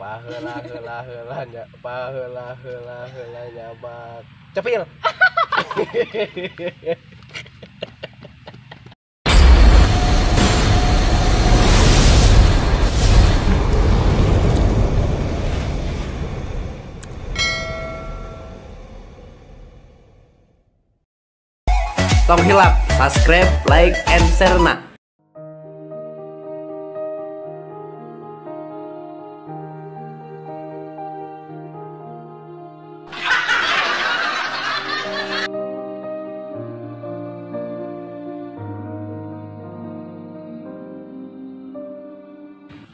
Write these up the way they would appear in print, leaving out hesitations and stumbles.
Paheula heula heula nya, paheula heula heula nyabak. Cepil. Tong hilap, subscribe, like, and share na.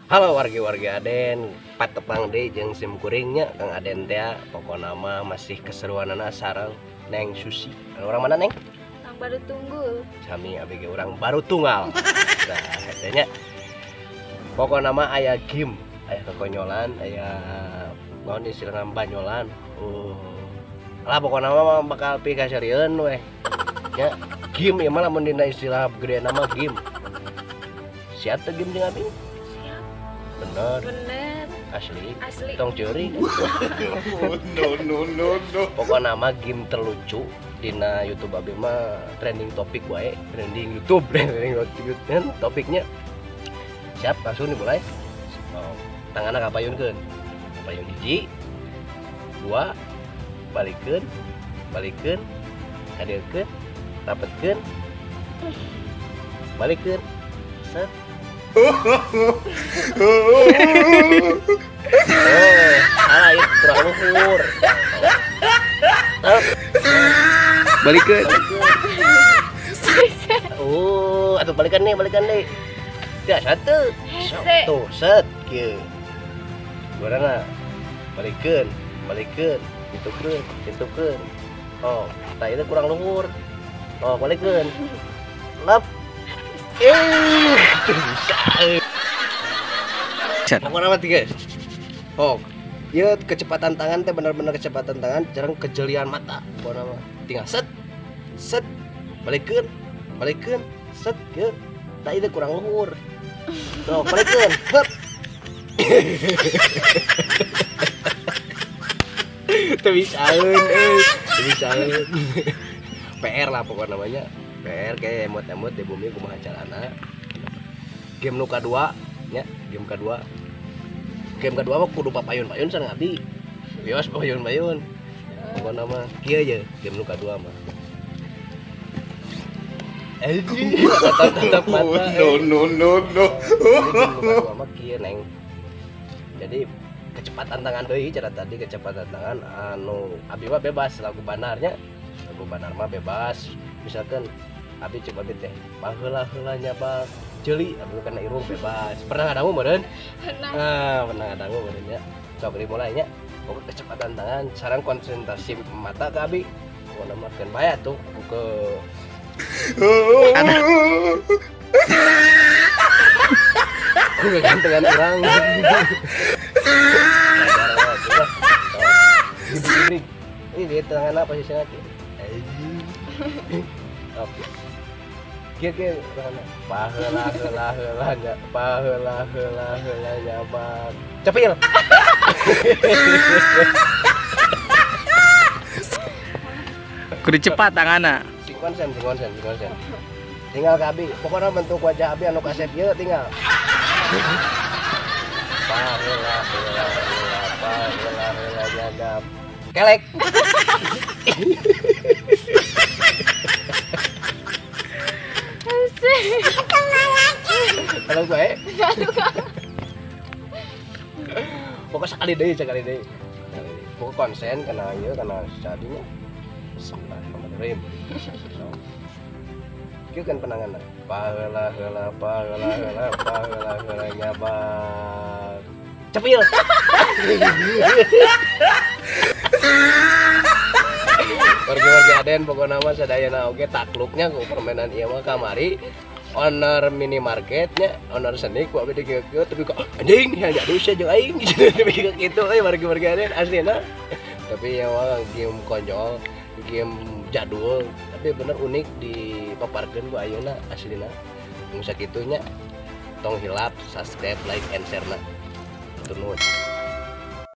Halo wargi-wargi Aden, patepang deui jeung sim kuringnya Kang Aden teh pokona mah masih keseruanana sareng Neng Susi. Anu urang mana Neng? Baru tunggul. Sami abg urang baru tunggal. Nah, katanya pokokna mah aya game, aya kekonyolan, aya naon istilahna banyolan. Oh. Lah pokokna mah bakal pikaseurieun weh. Nya game ieu mah lamun dina istilah gede nama game. Siap teu game jeung abi? Siap. Bener. Bener. Asli. Asli. Tong ceurik. No no no no. Pokokna mah game terlucu dina YouTube abi mah trending topik wae, trending YouTube, trending YouTube topiknya. Siap, langsung dimulai. Oh, tanganna kapayunkeun. Kapayun hiji, dua, balikeun, balikeun, hadirkeun, rapetkeun, balikeun, set. Oh, salah ieu kurang luhur. Oh. Balikeun. Oh, atuh balikan nih, balikan nih. Ya, satu. Tuh, set kieu. Gorana. Balikeun, balikeun, ditukeun, ditukeun. Oh, tah ieu kurang luhur. Oh, balikeun. Lep. Bisa. Pokoknya mah guys. Oh, ya kecepatan tangan teh bener-bener kecepatan tangan, jarang kejelian mata. Pokoknya mah tinggal set, set, balikeun, balikeun, set, ke. Tah itu kurang luhur. Tuh, balikeun, hep. Teu bisaeun euy, teu bisaeun. PR lah pokoknya namanya. PR kayak emot-emot di bumi kumaha carana. Game nu kadua nya, game kadua. Game kedua mah kudu papayun-payun sareng abi. Wios papayun-payun. Pokona mah kieu ye game nu kadua mah. Tatap mata. No no no no. Game nu kadua mah kieu Neng. Jadi kecepatan tangan deui cara tadi kecepatan tangan anu abi mah bebas lagu banarnya. Lagu banar mah bebas. Misalkan abi coba teh baheula heula nyabak ceuli abi kana irung bebas. Pernah ngadangu meureun? Pernah. Ah, pernah ngadangu meureun nya. Sok dimulai nya. Pokok kecepatan tangan, sareng konsentrasi mata ke abi. Pokona mah keun bae atuh ku ke ku kegantengan urang. Ini di tangan apa posisinya kieu? Oke. Kieu kieu tanganna. Paheula heula heula nya, paheula heula heula nyabak. Cepil. Kudu cepat tanganna. Sing konsen, sing konsen, sing konsen. Tinggal ke abi, pokoknya bentuk wajah abi anu kasep ieu tinggal. Paheula heula heula, paheula heula nyabak. Kelek. Kalau gue, pokoknya sekali deh, sekali deh. Pokoknya konsen karena ya karena jadinya. Bismillahirrahmanirrahim. Kieu kan penanganan. Paheula heula paheula heula paheula heula nyabak. Cepil. Wargi-wargi Aden pokokna mah sadayana oge takluknya ku permainan ieu mah kamari owner minimarketnya owner seni ku abi dikieu tapi kok anjing yang jadi sia jeung aing tapi kitu euy wargi-wargi Aden aslina. Tapi ya mah game konyol, game jadul tapi bener unik dipaparkeun ku ayeuna aslina. Mun sakitunya tong hilap subscribe, like and share na. Nuhun.